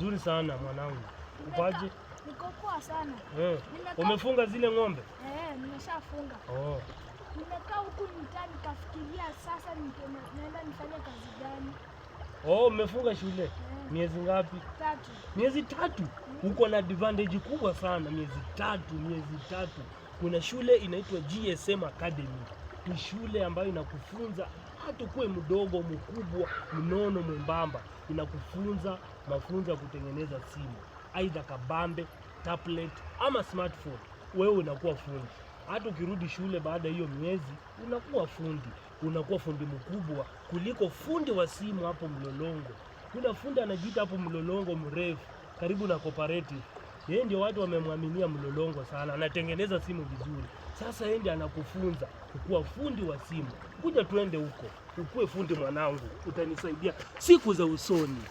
Mzuri sana mwanangu. Upaje? Niko poa sana. Eh. Umefunga zile ng'ombe? Eh, nimeshafunga. Oh. Nimekaa huku mtaa nikafikiria sasa naenda nifanye kazi gani? Oh, umefunga shule? Eh. Miezi ngapi? 3. Miezi 3? Uko na advantage kubwa sana, miezi 3, miezi 3. Kuna shule inaitwa GSM Academy. Ni shule ambayo inakufunza hata ukuwe mdogo, mkubwa, mnono, mwembamba. Inakufunza mafunzo ya kutengeneza simu, aidha kabambe, tablet ama smartphone. Wewe unakuwa fundi. Hata ukirudi shule baada ya hiyo miezi unakuwa fundi. Unakuwa fundi mkubwa kuliko fundi wa simu hapo Mlolongo. Kuna fundi anajiita hapo Mlolongo mrefu karibu na cooperative. Yeye ndio watu wamemwaminia Mlolongo sana, anatengeneza simu vizuri. Sasa yeye ndiye anakufunza kukuwa fundi wa simu. Kuja tuende huko, ukuwe fundi mwanangu, utanisaidia siku za usoni.